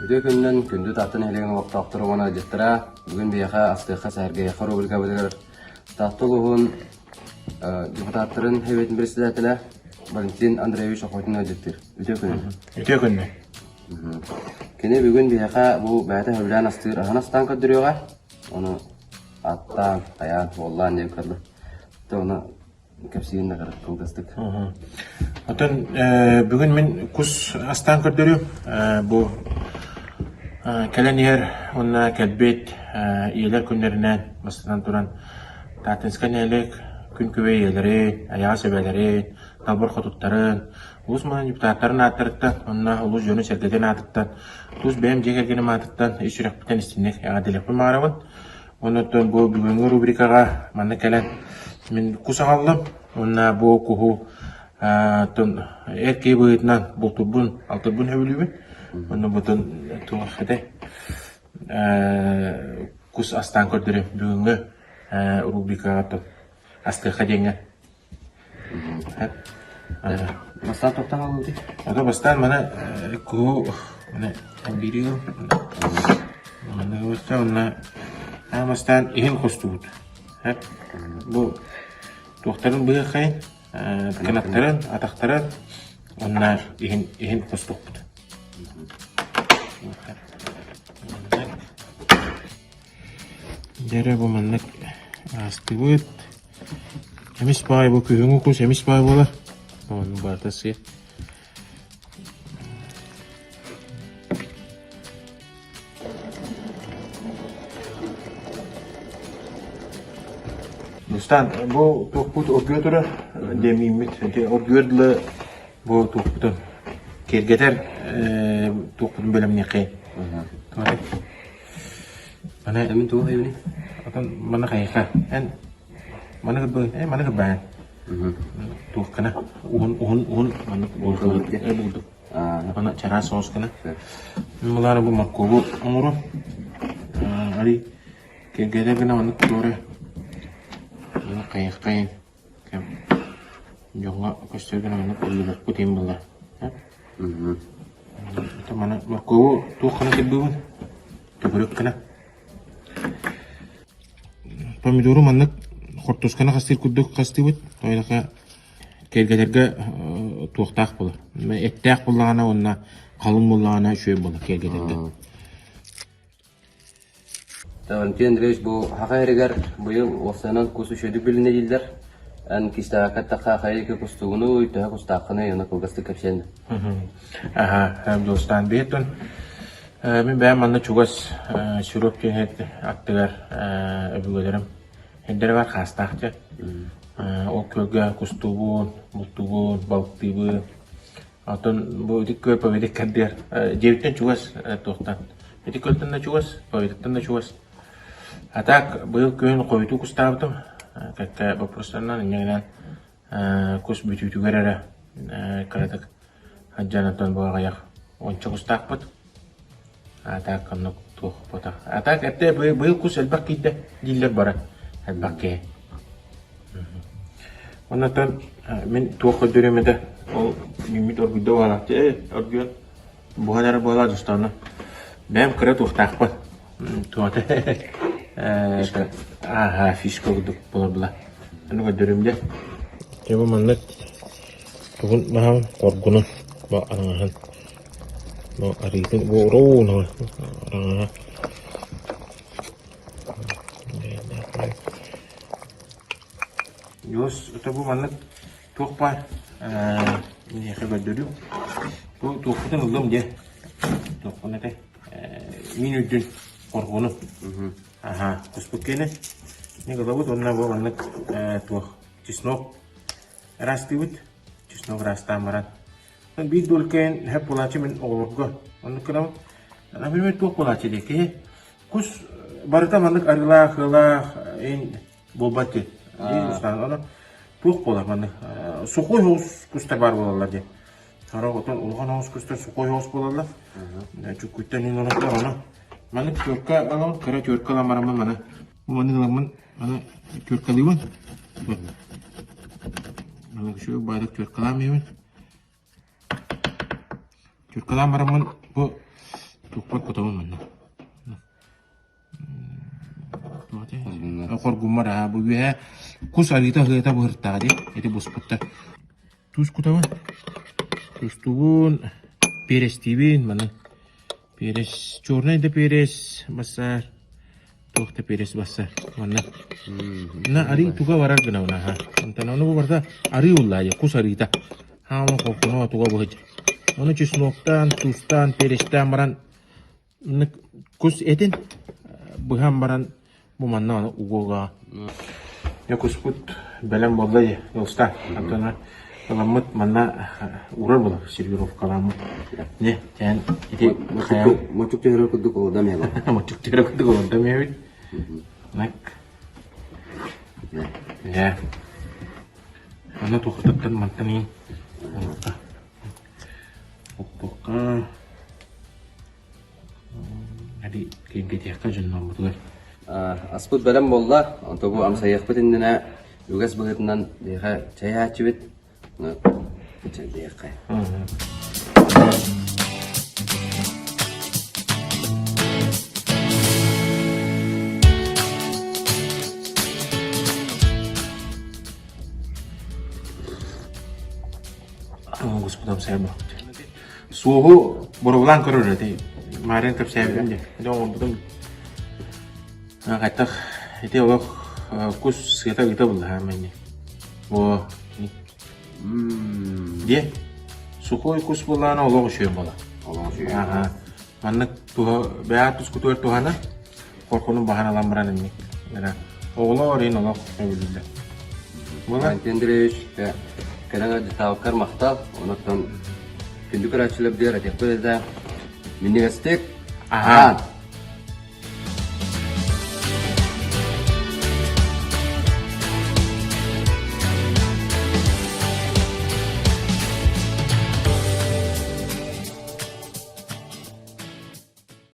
Үтүө күнүнэн күндү Таатта нэһилиэгин олохтоохторо уонна ыалдьыттара! Бүгүн биһиэхэ Астыахха сэһэргэһиэххэ рубрикабытыгар Таатта улууһун депутаттарын Сэбиэтин председателэ Валентин Андреевич Охотин ыалдьыттыыр. Үтүө күнүнэн! Үтүө күнүнэн! Кини бүгүн биһиэхэ бу бэйэтэ сөбүлээн астыыр аһын астаан көрдөрүөҕэ. Ону аттаан, хайаан, уоллаан диэн көрдө. Ону кэпсиин да кылгастык. Оттон бүгүн мин кус астаан көрдөрүм. Бу кэлэн иһэр уонна кэлбит ийэлэр күннэринэн бастатан туран Тааттинскай нэһилиэк күн күбэй ийэлэрин, айаҕас эбэлэрин, талбар хотуттарын, улуус маҥан депутаттарын ааттарыттан уонна улуус дьонун-сэргэтин аатыттан, тус бэйэм дьиэ кэргэним аатыттан ис сүрэхпиттэн истиҥник эҕэрдэлиэхпин баҕарабын. Онон бу бүгүҥҥү рубрикаҕа манна кэлэн мин кус аҕаллым уонна бу куһу эр киһи быһыытынан бултурбун, алтырбын сөбүлүүбүн. Онно бутун туох этэй кус астаан көрдөрүм бүгүҥҥү рубрикаҕа астыахха диэҥҥэ. Бастаан топтон аллыбыт. Ото бастаан маны куһу маны биири Манна ылыста уонна аан бастаан иһин хостубут. Бу туохтарын быһыаххайын, кынаттарын, атахтарын уонна иһин иһин хостуохпут. Дьэ эрэ бу маннык аастыбыт. Эмис баай бу күһүҥҥү кус эмис баай буолар. Ону барыта сыа. Дустан бу туохпут оргуйа турар диэмииммит ити оргуйар дылы бу туохпутун киэргэтэр туохпутун бэлэмниэххэ. Маны Мин туох эбини? Отон маны хайыха. Эн маны кырбы, э маны кырбаан. Туох гына уһун уһун уһун маннык буурдук. Аны чараас соҕус гына. Мылаары бу моркуобу оҥору. Али кэргэтэ гына маннык туора. Хайыххайын дьоҥҥо көстөр гына маннык уллубукпут иһин буолла. Маны моркуобу туох гына кырбыыбын? Төгүрүк гына. Помидору маннык хортуосканы хастыыр курдук хастыыбыт. Тоойдохо киэргэтэргэ туохтаах буолар. Эттээх буоллаҕына уонна халыҥ буоллаҕына үчүгэй буолар киэргэтэргэ. Валентин Андреевич бу Саха сиригэр быйыл уопсайынан кус үчүгэйдик билиннэ дииллэр. Эн кистээххэ эттэххэ хайа диэки кустугунуй, төһө кустааххыный, ону кылгастык кэпсээн. Аха, Дьулустаан биһиттэн мин бэйэм манна чугас Сироп диэн аттыгар өбүгэлэрим эрдэрэ бар хаастаах дьэ. Ол күөлгэ кустуубун, бултуубун, балыктыыбын. Оттон бу ити күөл Победик кэрдиэр дьиэбиттэн чугас туохтан. Ити күөлтэн да чугас, Победиктан да чугас. А так быйыл күһүн хойутуу кустаабытым. Кэккэ боппуруостарынан инньэ гынан кус бүтүүтүгэр эрэ кыратык сылдьан оттон бу аҕыйах уонча кустаахпыт. А так оннук туох буотах. А так эрдэ быйыл кус элбэх киирдэ дииллэр бары элбэх киһи. Оннотон мин туох көрдөрүөм этэ ол үүммүт оргуйда буолаахчы ээ оргуйан буһан эрэ буолаа дьостоно бэйэм кыра туохтаахпын туота ааһа фишка курдук буолар була ону көрдөрүм дьэ дьэ бу маннык тугун баһаҕын хоргунун бу араҥаһын бу арыытын бу уруун араҥаһа Дьуос, это бу маннык туох баар миэхэ көрдөрүү. Бу туохпутун ыллым дьэ. Туохпун этэй? Мин үрдүн хоргуну. Аха, куспут киэнэ. Не ылабыт уонна бу маннык туох чеснок ыраастыыбыт. Чеснок ыраастаан баран. Биир дуолькайын хөп буолааччы мин оҕолорго. Оннук гынабын. Например, туох буолааччы диye киһи кус барыта маннык арыылаах, ыалаах, эн буолбат диye. Ону туох буолар маннык сухой соҕус кустар баар буолаллар диye. Сорох отон улахан соҕус кустар сухой соҕус буолаллар. Чуккуттан иҥ оноттор ону. Маннык тюрка ылабын, кыра тюрка ылан бараммын маны. Маны ыламмын, маны тюркалыыбын. Маны үчүгэй баайдык тюркалаан иһэбин. Тюркалаан бараммын бу. Туппар кутабын манна. Хоргуммар аа бу үөһэ кус арыыта аһыата быһыртаҕа дии ити буспуттар. Туус кутабын. Тустубун, перестиибин маны. Перец, черный да перец бассаар, туох да перец бассаар. Манна. На арыы туга барар гына унаха. Онтон ону бу барда арыы уллаа кус арыыта. Хаама хокуно туга быһыт. Ону чесноктаан, туустаан, перецтээн баран Кус этин быһан баран бу манна аны угуоҕа. Дьэ куспут бэлэм буолла дии, Ылста. Оттон ыламмыт манна уурар буолар сервировкаламмыт. Не, тэн ити Мочук түһэрэр курдук олордом эбит. Мочук түһэрэр курдук олордом эбит. Нак. Дьэ. Аны тухтаттан мантан иин. Оппокка. Аби киэргэтиэххэ дьоннорбутугар. Аспыт бэлэм буолла, онто бу амсайыахпыт иннинэ үгэс быһыытынан биһиэхэ чэй иһээччибит. Чэйдиэххэ. Господи, амсайбах. Суоһу боруобалаан көрөр эти. Маарыан кэпсээбитим дии. Ити оҥорбутум. Хайтах ити олох кус сыата ыыта булла мэни. О, Диэ. Сухой кус буоллаана олох үчүгэй буола. Олох үчүгэй. Аха. Маннык туһа бэйэ тускутугар туһана хоркунун баһан ылан баран инник. Оҕолор иин олох сөбүлүүллэр. Валентин Андреевич, кэлэн ыалдьыттаабыккар махтал. Онон күндү көрөөччүлэрбитигэр этиэхпит этэ. Минньигэстик аһаан!